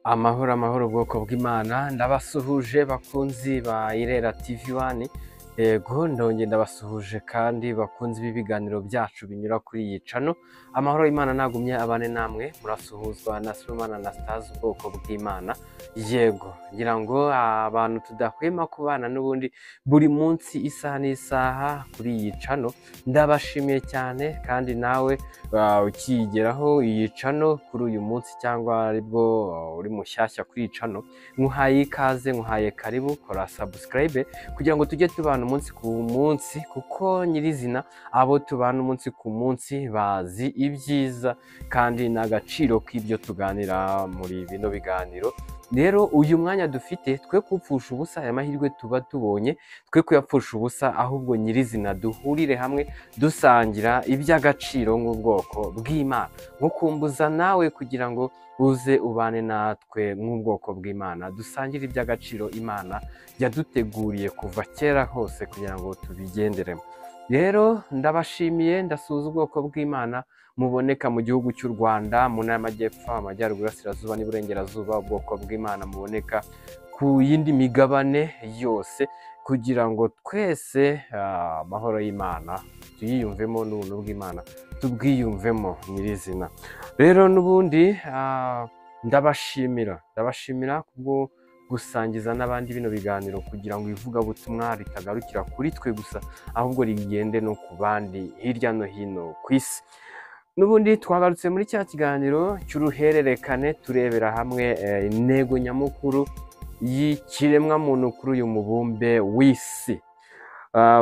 Amahoro amahoro ubwoko bw'Imana, ndabasuhuje bakunzi ba Irera TV One, yego ndongeye ndabasuhuje kandi bakunzi b'ibiganiro byacu binyura kuri iyi channel. Amahoro y'Imana nagumye abane namwe, murasuhuzwa na Sibomana Anastase ubwoko bw'Imana. Yego ngira ngo abantu tudahwema kubana n'ubundi buri munsi isaha n'isaha kuri iyi channel, ndabashimiye cyane. Kandi nawe ukiyigeraho iyi channel kuri uyu munsi cyangwa aribwo uri mushyashya kuri iyi channel, nkuhaye ikaze, nkuhaye karibu, kora subscribe kugira ngo tujye tubana umunsi ku munsi, kuko nyirizina abo tubana umunsi ku munsi bazi ibyiza kandi n'agaciro k'ibyo tuganira muri bino biganiro. Rero uyu mwanya dufite twe kupfusha ubusa, aya mahirwe tuba tubonye twe kuyapfusha ubusa, ahubwo nyirizina duhurire hamwe dusangira iby'agaciro nk'ubwoko bw'Imana. Nkukumbuza nawe kugira ngo uze ubane natwe nk'ubwoko bw'Imana, dusangire iby'agaciro Imana yaduteguriye kuva kera hose kugira ngo tubigenderemo. Rero ndabashimiye, ndasuhuza ubwoko bw'Imana muboneka mu gihugu cy'u Rwanda, mu ntara y'Amajyepfo, Amajyaruguru, Iburasirazuba n'Iburengerazuba, ubwoko bw'Imana muboneka ku yindi migabane yose, kugira ngo twese amahoro y'Imana tuyiyumvemo n'ubuntu bw'Imana tubwiyumvemo nyirizina. Rero n'ubundi ndabashimira kubwo gusangiza n'abandi bino biganiro kugira ngo ivugabutumwa ritagarukira kuri twe gusa, ahubwo rigende no ku bandi hirya no hino ku isi. N'ubundi twagarutse muri cya kiganiro cy'uruhererekane turebera hamwe intego nyamukuru y'ikiremwamuntu kuri uyu mubumbe w'isi.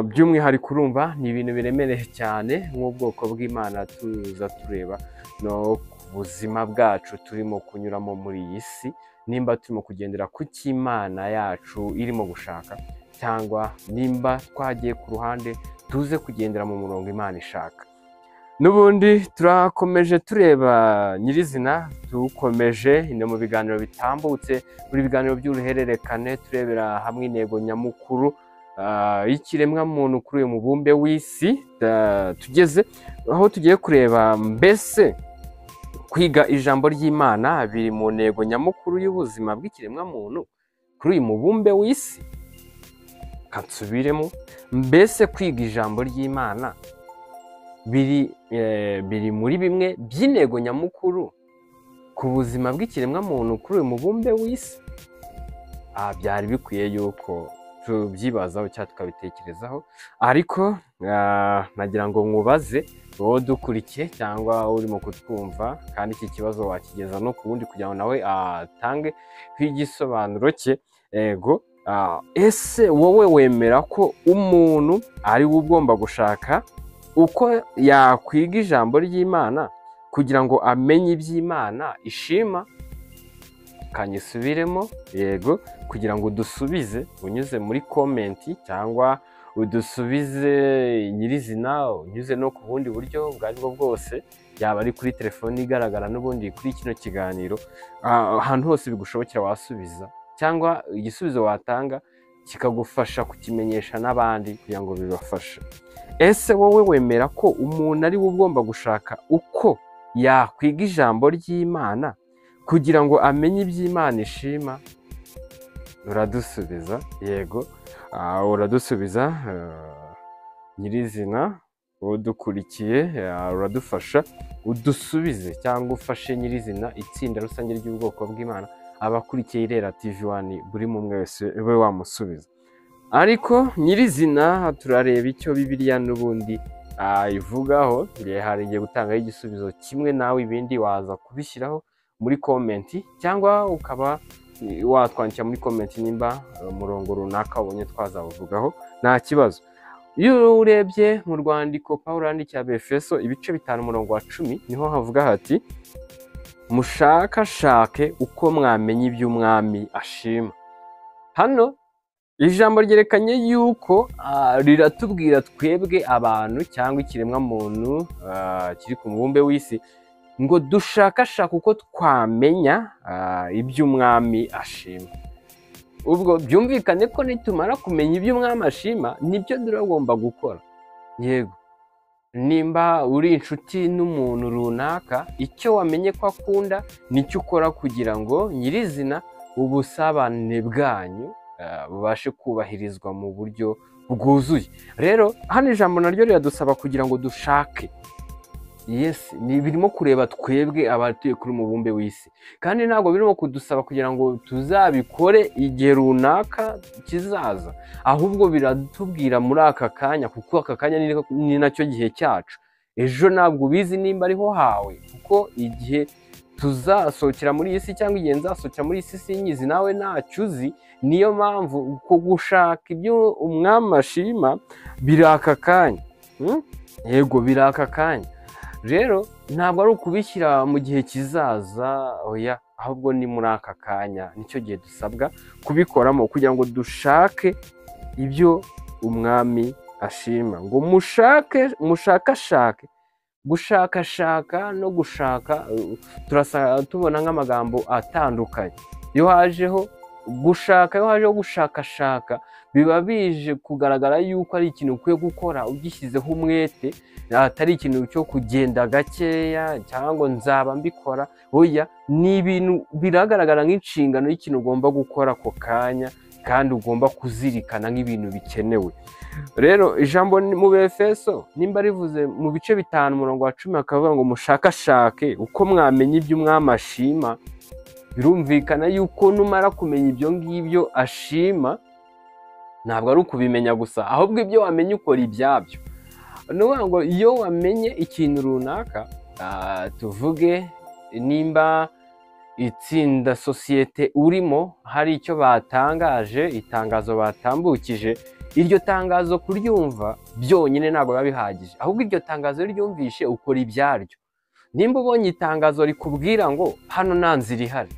By'umwihariko urumva ni ibintu biremereye cyane nk'ubwoko bw'Imana tuza tureba no ku buzima bwacu turimo kunyuramo muri iyi si, nimba turimo kugendera ku cy'Imana yacu irimo gushaka, cyangwa nimba twagiye ku ruhande tuze kugendera mu murongo Imana ishaka. N'ubundi turakomeje tureba nyirizina, dukomeje no mu biganiro bitambutse, muri biganiro by'uruhererekane turebera hamwe intego nyamukuru y'ikiremwamuntu kuri uyu mubumbe w'isi. Tugeze aho tugiye kureba mbese kwiga ijambo ry'Imana biri mu ntego nyamukuru y'ubuzima bw'ikiremwamuntu kuri uyu mubumbe w'isi. Kansubiremo, mbese kwiga ijambo ry'Imana biri muri bimwe by'intego nyamukuru ku buzima bw'ikiremwamuntu kuri uyu mubumbe w'isi. Byari bikwiye yuko tubyibazaho cyangwa tukabitekerezaho, ariko nagira ngo nkubaze wowe dukurikiye cyangwa urimo kutwumva, kandi iki kibazo wakigeza no ku wundi kugira ngo nawe atange nk'igisobanuro cye. Ego, ese wowe wemera ko umuntu ari we ugomba gushaka uko yakwiga ijambo ry'Imana kugira ngo amenye iby'Imana ishima? Kanyisubiremo, yego, kugira ngo udusubize unyuze muri komenti cyangwa udusubize nyirizina unyuze no ku bundi buryo ubwo ari bwo bwose, yaba ari kuri telefoni igaragara n'ubundi kuri kino kiganiro, ahantu hose bigushobokera wasubiza, cyangwa igisubizo watanga kikagufasha kukimenyesha n'abandi kugira ngo bibafashe. Ese wowe wemera ko umuntu ari we ugomba gushaka uko yakwiga ijambo ry'Imana kugira ngo amenye iby'Imana ishima? Uradusubiza, yego, uradusubiza nyirizina udukurikiye, uradufasha udusubize cyangwa ufashe nyirizina itsinda rusange ry'ubwoko bw'Imana abakurikiye Irera TV One, buri umwe wese ube wamusubiza. Ariko nyirizina turareba icyo Bibiliya n'ubundi ivugaho. Hari igihe gutangaho igisubizo kimwe, nawe ibindi waza kubishyiraho muri komenti cyangwa ukaba watwandikira muri komenti nimba umurongo runaka ubonye twazawuvugaho, nta kibazo. Iyo urebye mu rwandiko Pawulo yandikiye Abefeso ibice 5 umurongo wa 10, niho havuga hati mushakashake uko mwamenya iby'Umwami ashima. Hano ijambo ryerekanye yuko riratubwira twebwe abantu cyangwa ikiremwamuntu kiri ku mubumbe w'isi ngo dushakashake uko twamenya iby'Umwami ashima. Ubwo byumvikane ko nitumara kumenya iby'Umwami ashima nibyo turagomba gukora. Yego, Nimba uri inshuti n'umuntu runaka, icyo wamenye ko akunda nicyo ukora kugira ngo nyirizina ubusabane bwanyu bubashe kubahirizwa mu buryo bwuzuye. Rero hano ijambo naryo riradusaba kugira ngo dushake. Yes, ni birimo kureba twebwe abatuye kuri mubumbe w'isi, kandi ntabwo birimo kudusaba kugira ngo tuzabikore igihe runaka kizaza, ahubwo biratubwira muri aka kanya, kuko aka kanya ni nacyo gihe cyacu. Ejo ntabwo ubizi nimba ariho hawe, kuko igihe tuzasohokera muri iyi si cyangwa igihe nzasohokera muri iyi si sinyizi, nawe ntacyo uzi. Niyo mpamvu uko gushaka ibyo umwami ashima biri aka kanya. Yego, biri aka kanya. Rero ntabwo ari ukubishyira mu gihe kizaza, oya, ahubwo ni muri aka kanya nicyo gihe dusabwa kubikoramo kugira ngo dushake ibyo umwami ashima. Ngo mushake, mushakashake. Gushakashaka no gushaka turasa tubona nk'amagambo atandukanye. Iyo hajeho gushaka, iyo hajeho gushakashaka, biba bije kugaragara yuko ari ikintu ukwiye gukora ugishyizeho umwete, atari ikintu cyo kugenda gakeya cyangwa ngo nzaba mbikora. Oya, ni ibintu biragaragara nk'inshingano y'ikintu ugomba gukora ako kanya, kandi ugomba kuzirikana nk'ibintu bikenewe. Rero ijambo mu Befeso nimba rivuze mu bice 5 umurongo wa 10 akavuga ngo mushakashake uko mwamenya ibyo umwami ashima, birumvikana yuko numara kumenya ibyo ngibyo ashima, ntabwo ari ukubimenya gusa, ahubwo ibyo wamenye ukora ibyabyo. Ni ukuvuga ngo iyo wamenye ikintu runaka, tuvuge nimba itsinda sosiyete urimo hari icyo batangaje, itangazo batambukije, iryo tangazo kuryumva byonyine ntabwo biba bihagije, ahubwo iryo tangazo ryumvishe ukora ibyaryo. Nimba ubonye itangazo rikubwira ngo hano nta nzira ihari,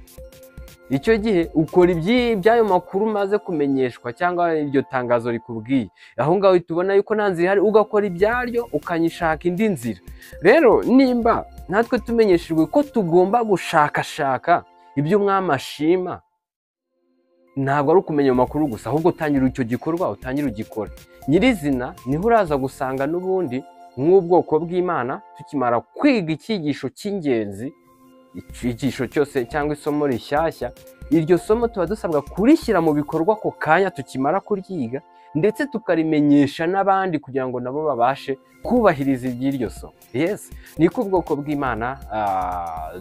icyo gihe ukora iby'ayo makuru umaze kumenyeshwa cyangwa iryo tangazo rikubwiye, aho ngaho tubona yuko nta nzira ihari, ugakora ibyaryo ukanyishaka indi nzira. Rero nimba natwe tumenyeshejwe ko tugomba gushakashaka ibyo umwami ashima, ntabwo ari ukumenya ayo makuru gusa, ahubwo utangira icyo gikorwa, utangira ugikora. Nyirizina niho uraza gusanga n'ubundi nk'ubwoko bw'Imana tukimara kwiga icyigisho cy'ingenzi, icyigisho cyose cyangwa isomo rishyashya, iryo somo tuba dusabwa kurishyira mu bikorwa ako kanya tukimara kuryiga, ndetse tukarimenyesha n'abandi kugira ngo nabo babashe kubahiriza iby'iryo somo. Yes, niko ubwoko bw'Imana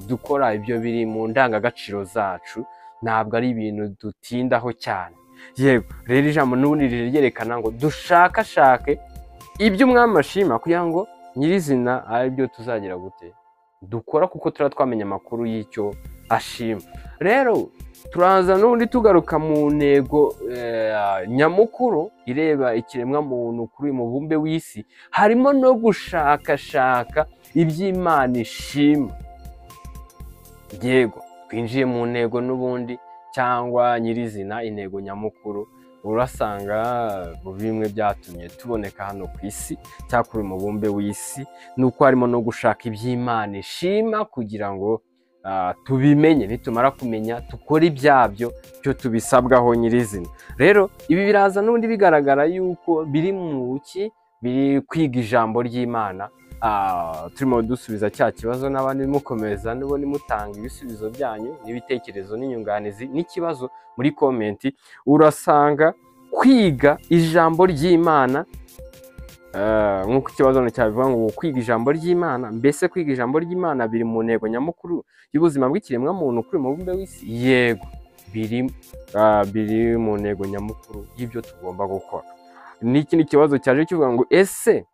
dukora ibyo biri mu ndangagaciro zacu, ntabwo ari ibintu dutindaho cyane. Yego, rero ijambo n'ubundi ryerekana ngo dushakashake ibyo umwami ashima kugira ngo nyirizina ari byo tuzagira gute dukora, kuko tuba twamenya amakuru y'icyo ashima. Rero turaza n'ubundi tugaruka mu ntego nyamukuru ireba ikiremwa muntu kuri uyu mubumbe w'isi, harimo no gushakashaka iby'Imana ishima. Yego, twinjiye mu ntego n'ubundi cyangwa nyirizina intego nyamukuru, urasanga mu bimwe byatumye tuboneka hano ku isi cyangwa kuri uyu mubumbe w'isi, nuko harimo no gushaka iby'Imana ishima kugira ngo tubimenye, nitumara kumenya tukore ibyabyo cyo tubisabwaho nyirizina. Rero ibi biraza n'ubundi bigaragara yuko biri mu ki, biri kwiga ijambo ry'Imana. Turimo dusubiza cya kibazo n'abandi mukomeza n'ubundi mutanga ibisubizo byanyu n'ibitekerezo n'inyunganizi n'ikibazo muri komenti. Urasanga kwiga ijambo ry'Imana nk'uko ikibazo cyabivuga ngo kwiga ijambo ry'Imana, mbese kwiga ijambo ry'Imana biri mu ntego nyamukuru y'ubuzima bw'ikiremwa muntu kuri mubumbe w'isi? Yego, biri mu ntego nyamukuru y'ibyo tugomba gukora. N'ikindi kibazo cyaje kivuga ngo ese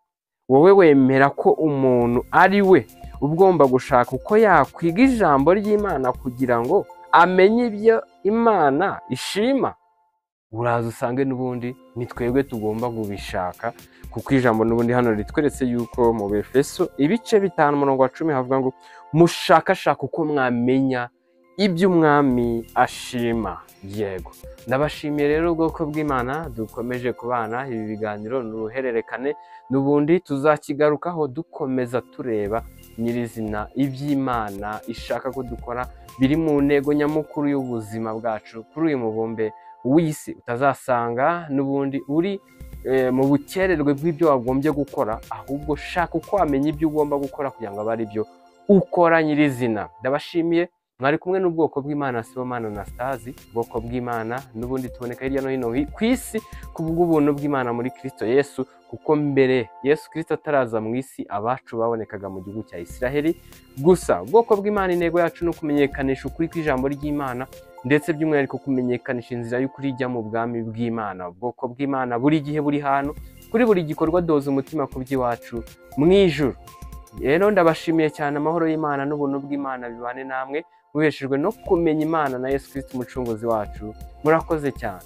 wowe wemera ko umuntu ari we ugomba gushaka uko yakwiga ijambo ry'Imana kugira ngo amenye ibyo Imana ishima? Uraza usange n'ubundi ni twebwe tugomba kubishaka, kuko ijambo n'ubundi hano ritweretse yuko mu Befeso ibice 5 umurongo wa 10 havuga ngo mushakashaka uko mwamenya ibyo umwami ashima. Yego, ndabashimiye rero ubwoko bw'Imana dukomeje kubana ibi biganiro n'uruhererekane, n'ubundi tuzakigarukaho dukomeza tureba nyirizina iby'Imana ishaka ko dukora biri mu ntego nyamukuru y'ubuzima bwacu kuri uyu mubumbe w'isi. Utazasanga n'ubundi uri mu bukererwe bw'ibyo wagombye gukora, ahubwo shaka uko wamenya ibyo ugomba gukora kugira ngo abe ari byo ukora nyirizina. Ndabashimiye, mwari kumwe n'ubwoko bw'Imana, Sibomana Anastase. Ubwoko bw'Imana n'ubundi tuboneka hirya no hino ku isi kubw'ubuntu bw'Imana muri Kristo Yesu, kuko mbere Yesu Kristo ataraza mu isi abacu babonekaga mu gihugu cya Isiraheli gusa. Ubwoko bw'Imana, intego yacu ni ukumenyekanisha ukuri kw'ijambo ry'Imana, ndetse by'umwihariko kumenyekanisha inzira y'ukuri ijya mu bwami bw'Imana. Ubwoko bw'Imana buri gihe, buri hantu, kuri buri gikorwa doza umutima ku by'iwacu mu ijuru. Rero ndabashimiye cyane, amahoro y'Imana n'ubuntu bw'Imana bibane namwe, mubeshejwe no kumenya Imana na Yesu Kristo umucunguzi wacu. Murakoze cyane.